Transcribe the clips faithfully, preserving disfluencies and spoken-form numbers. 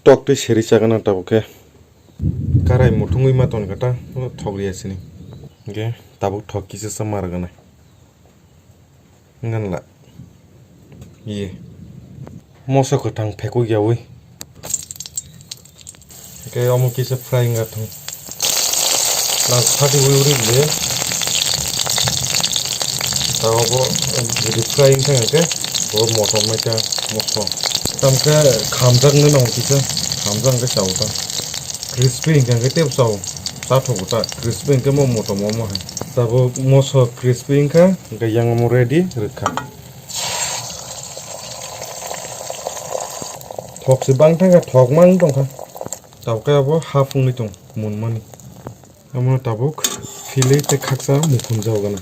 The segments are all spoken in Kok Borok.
Tok tei seri chagana tabuk khe. Karai muthungwi ma tongkha ta, thok liya sini. Hingkhe tabuk thok kisa sa mar gana. Nganla. Iye. Moso kwthang phekuk yawi. Hingkhe omo kisa fry wngkha thung. Lang sati uri uri le. Tao bo jodi fry wngkha hingkhe bo motom mai ta moso. Tamkhe khamjak nai nang kisa. Khamjak hingkhe chao ta. Crispy hingkha hingkhe tebo chao. Chathok ta. Crispy hingkhe mo motom omo hai. Tabo moso crispy wngkha hingkhe yang omo ready rwkha. Thok se bang thangkha, thok mang tongkha. Tabuk khe abo half wngwi tong munmani. Omo tabuk philwi tei khaksa mukhum jao gana.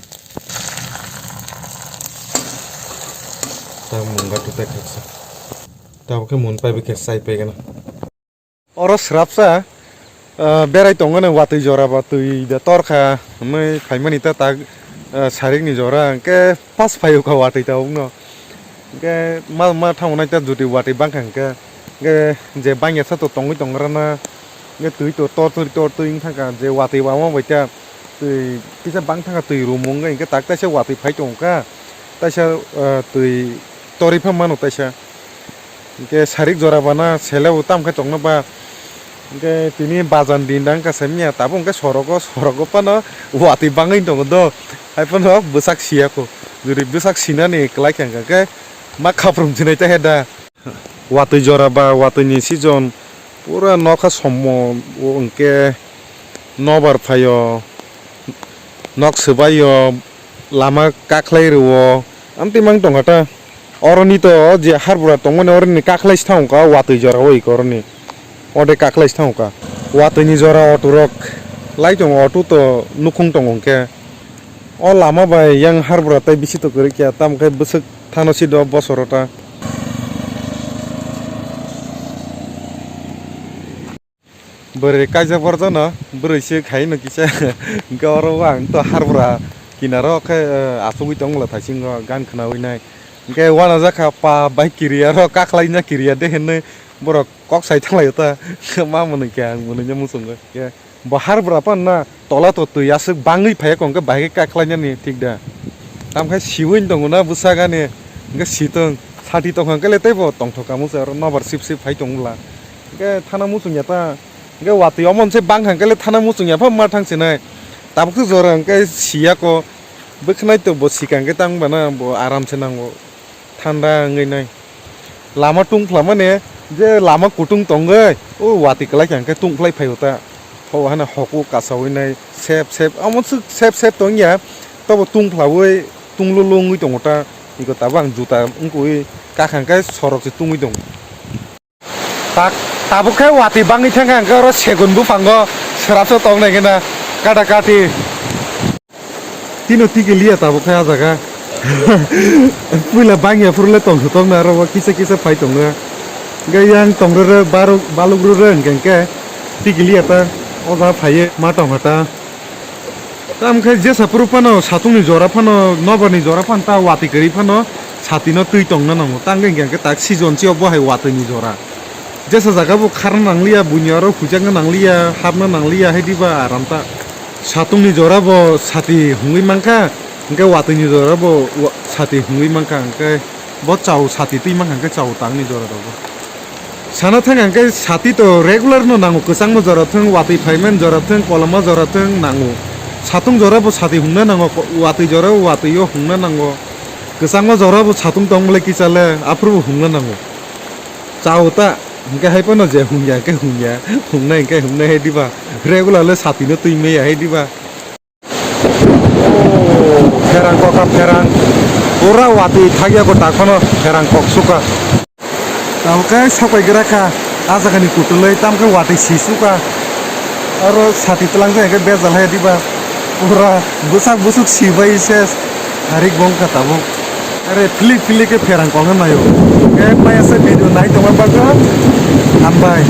Ta munga tu tei khaksa. Tabuk khe mun pai bai khe chai pai gana. Oro swrapsa, ah, berai tongmani watwi jora ba twi da torkha hwnwi phaimani ta tak, ah, sarikni jora hwnkhe pas phaio kha watwi ta ukno. Hwnkhe ma, ma thango nai ta jotwi watwi bangkha hwnkhe, hwnkhe je bangya sa to tongwi tongrana, hwnkhe twi to tor twi tor twi wng thangkha je watwi wama bai ta twi kisa bang thangkha twi rumung hwnkhe tak taisa watwi phai tongkha, taisa, ah, twi torwi pha mano taisa. Hingke sarik jora bana sele bo tam khe tongno ba. Hingke tini bajan din dang kasa miya tabuk hingke sorogo, sorogo phano watwi bangwi tongo do. Hai phano bwsak siya ko. Jori bwsak sinani kwlai khe hingke ma khaprum jinai ta he da. Watwi jora ba watwi ni season pura nokha sommo o hingke nobar phaio, nok swbaio, lama kakhlai rwo, amtwi mang tongkha ta. Oroni to o je harbura tongmani oroni kakhlai se thangkha watwi jora o iko oroni. Ode kakhlai se thangkha. Watwi ni jora auto rok lai tongo, auto to nukhung tongo hwnkhe. O lama bai yang harbura tai bisi to kwrwi kya, tamo khe bwswk thano si do bosoro ta. Bwrwi kaijak borok no bwrwi se khai no kisa hwnkhe oro ang to harbura kinaro khe, eh, achugwi tongmwla thaisingo gan khwnawi nai hwnkhe uanajak kha pa bai kiriya rok kakhlai na kiriya de hinwi borok kok sai thanglaio ta ma mwnwi khe ang mwnwi no muchungo khe bo harbura pan na. Tola to twi aswk bangwi phaiya kong khe bahai khe kakhlainani thik da? Tamkhe siwin tongo na bwsakani, hwnkhe sitong, sati tongkha hwnkhe le teibo tongthok kamo se oro nobar sip sip phai tong bwla. Hwnkhe thana muchungya ta, hwnkhe watwi omo se bangkha hwnkhe le thana muchungya pha ma thang sinai. Tabuk se jora hwnkhe siya ko, bwkhnai to bo sikang khe tang bana bo aram se nango. Thanda wngwi nai. Lama tungphla mani je lama kutung tongwi, o watwi kwlai khe hwnkhe tungphlai phaio ta. Ho hana hoku kasawi nai sep sep, omo swk sep sep tongya, tobo tungphlawi tunglulu wngwi tongo ta. Iko tabuk ang juta wngkui kakha hwnkhe sorok se tungwi tongo. Tak, tabuk khe watwi bangwi thangkha hwnkhe oro segun buphango srapsa tong nai khe na kata kati. Tino tiki liya tabuk khe ah jaga. Puila bangya phuru le tong thok na aro kisa kisa phai tongo. Hwnkhe yang tong rwrw baruk baluk rwrw hwnkhe hwnkhe tiki liya ta o jaga phaiwi ma tongkha ta. Tamo khe jesa phuru phano satungni jora phano nobarni jora phano ta watwi kwrwi phano satino twi tongna nango. Tang khe hwnkhe hwnkhe tak season chio bo hai watwini jora. Jesa jaga bo kharna nangliya, buini aro hujakna nangliya, hapna nangliya, hai diba aram ta. Satungni jora bo sati hungwi mankha, hwnkhe watwini jora bo wa-, sati hungwi mankha, hwnkhe bo chao sati twi mankha, hwnkhe chao tangni jora rogo. Sana thang hwnkhe sati to regular no nango, kwchangma jora thwng, watwi phaiman jora thwng, koloma jora thwng nango. Satung jora bo sati hungna nango, ko-, watwi jora bo watwi o hungna nango. Kwchangma jora bo satung tong bwlai kisa le, aphuru bo hungna nango. Chao ta, hwnkhe hai phano je hungya, hwnkhe hungya, hungnai hwnkhe hungnai hai diba, regular le satino twi maya hai diba. O, pherang kokha pherang, pura watwi thakya ko ta phano pherang kok sukha. Tamo khe sopai gra kha, ah jagani kutulwi, tamo khe watwi si sukha. Aro sati twlang jai khe bejal hai diba, pura bwsak bwswk si bai se. Harik bong kha tabuk. Are philik philik khe pherang kong naio. Khe maya se video nai tongma bagwi hambai.